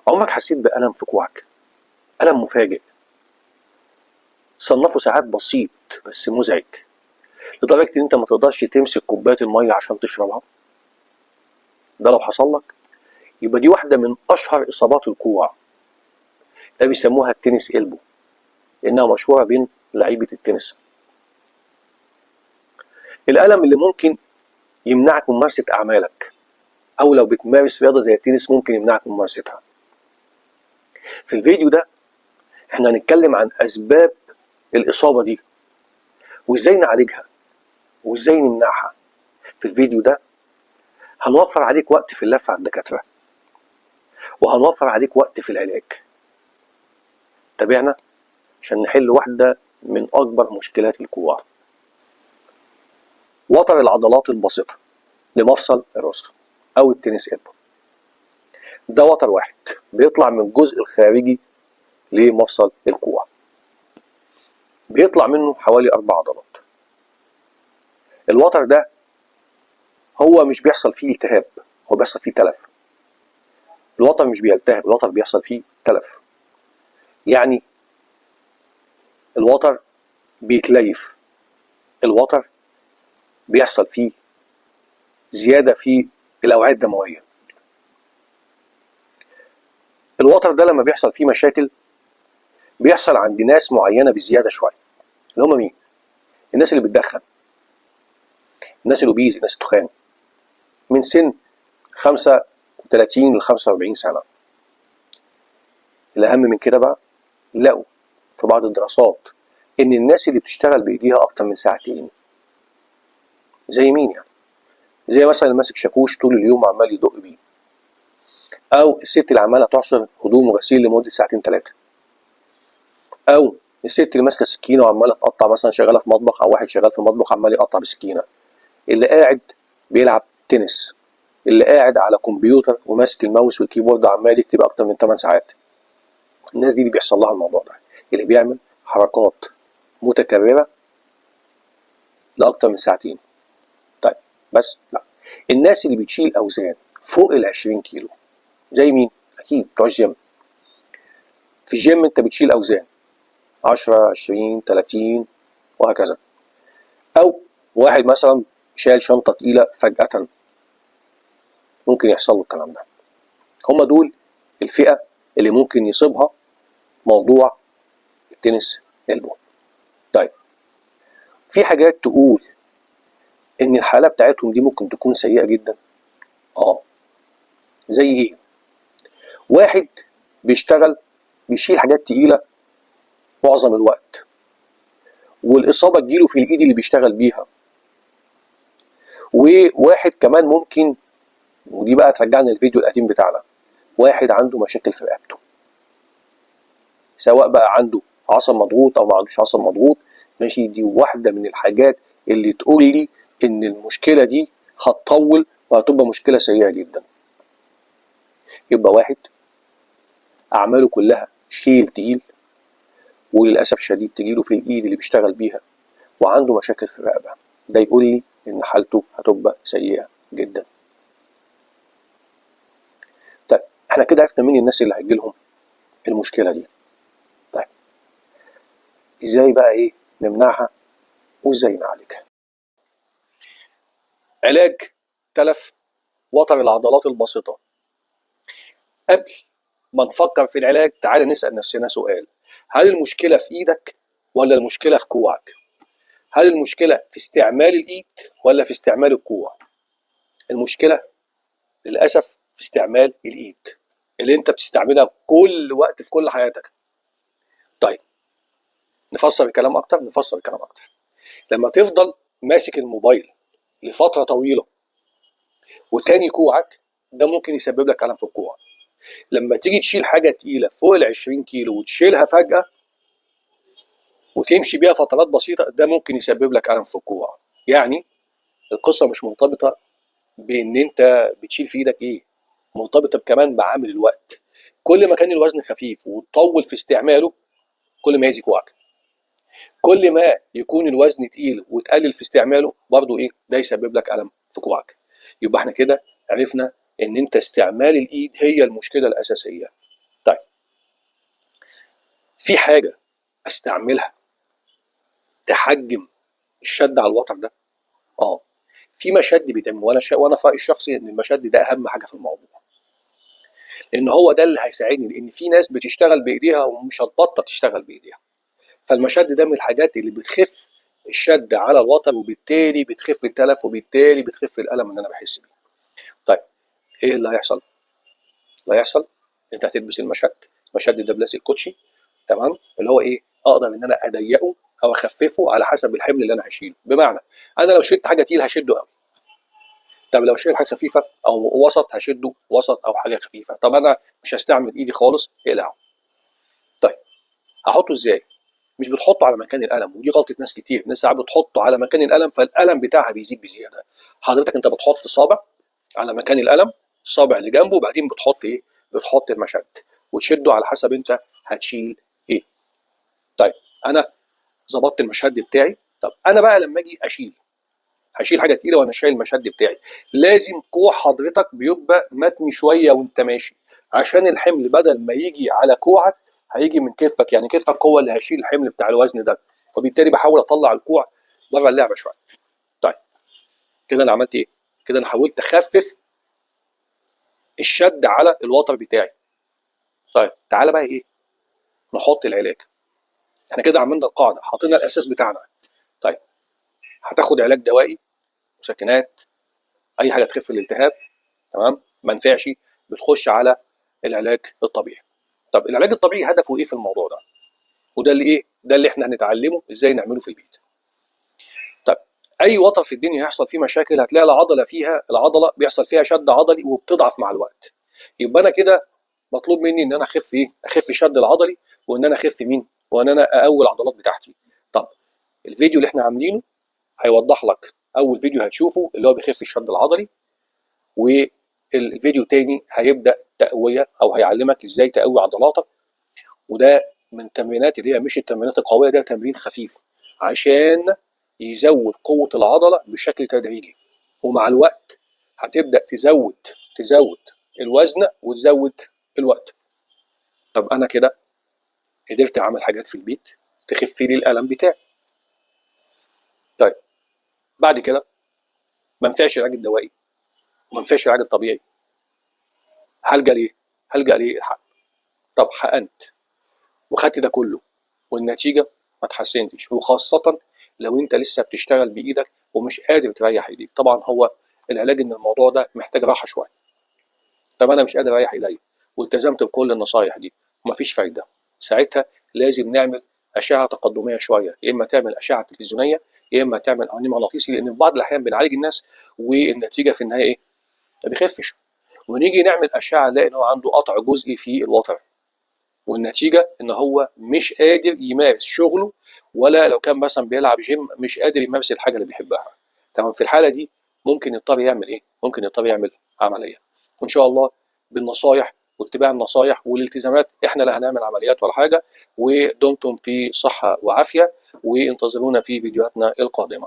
عمرك حسيت بألم في كوعك؟ ألم مفاجئ تصنفه ساعات بسيط بس مزعج لدرجة إن أنت ما تقدرش تمسك كوباية المية عشان تشربها؟ ده لو حصل لك يبقى دي واحدة من أشهر إصابات الكوع، ده بيسموها ال tennis elbow لأنها مشهورة بين لعيبة التنس. الألم اللي ممكن يمنعك من ممارسة أعمالك، أو لو بتمارس رياضة زي التنس ممكن يمنعك من ممارستها. في الفيديو ده احنا هنتكلم عن أسباب الإصابة دي وإزاي نعالجها وإزاي نمنعها. في الفيديو ده هنوفر عليك وقت في اللف على الدكاترة، وهنوفر عليك وقت في العلاج. تابعنا عشان نحل واحدة من أكبر مشكلات الكوع، وتر العضلات الباسطة لمفصل الرسغ أو ال tennis elbow. ده وتر واحد بيطلع من الجزء الخارجي لمفصل الكوع، بيطلع منه حوالي 4 عضلات. الوتر ده هو مش بيحصل فيه التهاب، هو بيحصل فيه تلف. الوتر مش بيلتهب، الوتر بيحصل فيه تلف. يعني الوتر بيتليف، الوتر بيحصل فيه زيادة في الأوعية الدموية. الوتر ده لما بيحصل فيه مشاكل بيحصل عند ناس معينة بزيادة شوية، اللي هم مين؟ الناس اللي بتدخن، الناس ال obese، الناس التخان، من سن 35 ل 45 سنة. الأهم من كده بقى، لقوا في بعض الدراسات إن الناس اللي بتشتغل بإيديها أكتر من ساعتين، زي مين يعني؟ زي مثلا اللي ماسك شاكوش طول اليوم عمال يدق بيه، أو الست اللي عمالة تعصر هدوم وغسيل لمدة ساعتين ثلاثة، أو الست اللي ماسكة سكينة وعمالة تقطع، مثلا شغالة في مطبخ، أو واحد شغال في مطبخ عمال يقطع بسكينة، اللي قاعد بيلعب تنس، اللي قاعد على كمبيوتر وماسك ال mouse وال keyboard عمال يكتب اكتر من 8 ساعات. الناس دي اللي بيحصل لها الموضوع ده، اللي بيعمل حركات متكررة لأكتر من ساعتين. طيب بس لا، الناس اللي بتشيل أوزان فوق ال 20 كيلو، زي مين؟ أكيد بتوع الجيم. في الجيم أنت بتشيل أوزان 10 20 30 وهكذا، أو واحد مثلا شايل شنطة تقيلة فجأة ممكن يحصل له الكلام ده. هم دول الفئة اللي ممكن يصيبها موضوع ال tennis elbow. طيب في حاجات تقول ان الحالة بتاعتهم دي ممكن تكون سيئة جدا. زي ايه؟ واحد بيشتغل بيشيل حاجات تقيلة معظم الوقت، والإصابة تجيله في الإيد اللي بيشتغل بيها. وواحد كمان ممكن، ودي بقى ترجعنا للفيديو القديم بتاعنا، واحد عنده مشاكل في رقبته، سواء بقى عنده عصب مضغوط او ما عندوش عصب مضغوط، ماشي. دي واحدة من الحاجات اللي تقول لي ان المشكلة دي هتطول وهتبقى مشكلة سيئه جدا. يبقى واحد اعماله كلها شيل تقيل، وللاسف شديد تجيله في الايد اللي بيشتغل بيها، وعنده مشاكل في الرقبة، ده يقول لي ان حالته هتبقى سيئه جدا. طيب احنا كده عرفنا مين الناس اللي هيجي لهم المشكلة دي. طيب ازاي بقى ايه نمنعها وازاي نعالجها؟ علاج تلف وتر العضلات الباسطه. قبل ما نفكر في العلاج تعالى نسأل نفسنا سؤال: هل المشكلة في ايدك ولا المشكلة في كوعك؟ هل المشكلة في استعمال الايد ولا في استعمال الكوع؟ المشكلة للأسف في استعمال الايد اللي انت بتستعملها كل وقت في كل حياتك. طيب نفسر الكلام اكتر، نفسر الكلام اكتر. لما تفضل ماسك الموبايل لفترة طويلة وتاني كوعك، ده ممكن يسبب لك ألم في الكوع. لما تيجي تشيل حاجة تقيلة فوق ال 20 كيلو وتشيلها فجأة وتمشي بيها فترات بسيطة، ده ممكن يسبب لك ألم في الكوع. يعني القصة مش مرتبطة بإن أنت بتشيل في إيدك إيه، مرتبطة كمان بعامل الوقت. كل ما كان الوزن خفيف وتطول في استعماله كل ما يأذي كوعك. كل ما يكون الوزن تقيل وتقلل في استعماله برضو إيه، ده يسبب لك ألم في كوعك. يبقى احنا كده عرفنا ان انت استعمال الايد هي المشكلة الاساسية. في حاجة استعملها تحجم الشد على الوتر ده؟ في مشد بيتعمل، وانا في رايي الشخصي ان المشد ده اهم حاجة في الموضوع، لان هو ده اللي هيساعدني، لان في ناس بتشتغل بايديها ومش هتبطل تشتغل بايديها. فالمشد ده من الحاجات اللي بتخف الشد على الوتر، وبالتالي بتخف التلف، وبالتالي بتخف الالم اللي انا بحس بيه. طيب ايه اللي هيحصل؟ اللي هيحصل انت هتلبس المشد، المشد ده بلاستيك كوتشي، تمام، اللي هو ايه؟ اقدر ان انا اضيقه او اخففه على حسب الحمل اللي انا هشيله. بمعنى انا لو شلت حاجة تقيلة هشده قوي، طب لو شيل حاجة خفيفة او وسط هشده وسط او حاجة خفيفة، طب انا مش هستعمل ايدي خالص، اقلعه. طيب هحطه ازاي؟ مش بتحطه على مكان الالم، ودي غلطه ناس كتير، الناس ساعات بتحطه على مكان الالم فالالم بتاعها بيزيد بزيادة. حضرتك انت بتحط صابع على مكان الالم، الصابع اللي جنبه، وبعدين بتحط ايه؟ بتحط المشد وتشده على حسب انت هتشيل ايه. طيب انا ظبطت المشد بتاعي. طب انا بقى لما اجي اشيل، هشيل حاجة تقيلة وانا شايل المشد بتاعي، لازم كوع حضرتك بيبقى متني شوية وانت ماشي، عشان الحمل بدل ما يجي على كوعك هيجي من كتفك، يعني كتفك هو اللي هيشيل الحمل بتاع الوزن ده، وبالتالي بحاول اطلع الكوع بره اللعبة شوية. طيب كده انا عملت ايه؟ كده انا حاولت اخفف الشد على الوتر بتاعي. طيب تعالى بقى ايه؟ نحط العلاج. احنا كده عملنا القاعدة، حطينا الاساس بتاعنا. طيب هتاخد علاج دوائي، مسكنات، اي حاجة تخف الالتهاب، تمام؟ ما نفعش بتخش على العلاج الطبيعي. طب العلاج الطبيعي هدفه ايه في الموضوع ده؟ وده اللي ايه؟ ده اللي احنا هنتعلمه ازاي نعمله في البيت. طب اي وتر في الدنيا هيحصل فيه مشاكل، هتلاقي العضلة فيها، العضلة بيحصل فيها شد عضلي وبتضعف مع الوقت. يبقى انا كده مطلوب مني ان انا اخف ايه؟ اخف الشد العضلي، وان انا اخف مين؟ وان انا اقوي العضلات بتاعتي. طب الفيديو اللي احنا عاملينه هيوضح لك، اول فيديو هتشوفه اللي هو بيخف الشد العضلي، والفيديو تاني هيبدا تقوية او هيعلمك ازاي تقوي عضلاتك، وده من التمرينات اللي هي مش التمرينات القوية، ده تمرين خفيف عشان يزود قوة العضلة بشكل تدريجي، ومع الوقت هتبدا تزود الوزن وتزود الوقت. طب انا كده قدرت اعمل حاجات في البيت تخف لي الالم بتاعي. طيب بعد كده ما نفعش العلاج الدوائي وما نفعش العلاج الطبيعي، هلجأ ليه؟ هلجأ ليه الحقن. طب حقنت وخدت ده كله والنتيجة ما اتحسنتش، وخاصة لو انت لسه بتشتغل بايدك ومش قادر تريح ايديك. طبعا هو العلاج ان الموضوع ده محتاج راحة شوية. طب انا مش قادر اريح ايديا والتزمت بكل النصايح دي ومفيش فايدة، ساعتها لازم نعمل أشعة تقدمية شوية، يا إما تعمل أشعة تلفزيونية يا إما تعمل رنين مغناطيسي، لأن في بعض الأحيان بنعالج الناس والنتيجة في النهاية إيه؟ ما بيخفش. ونيجي نعمل أشعة نلاقي إن هو عنده قطع جزئي في الوتر، والنتيجة إن هو مش قادر يمارس شغله، ولا لو كان مثلا بيلعب جيم مش قادر يمارس الحاجة اللي بيحبها. تمام، في الحالة دي ممكن يضطر يعمل إيه؟ ممكن يضطر يعمل عملية. وإن شاء الله بالنصايح واتباع النصايح والالتزامات احنا لا هنعمل عمليات ولا حاجة، ودمتم في صحة وعافية، وانتظرونا في فيديوهاتنا القادمة.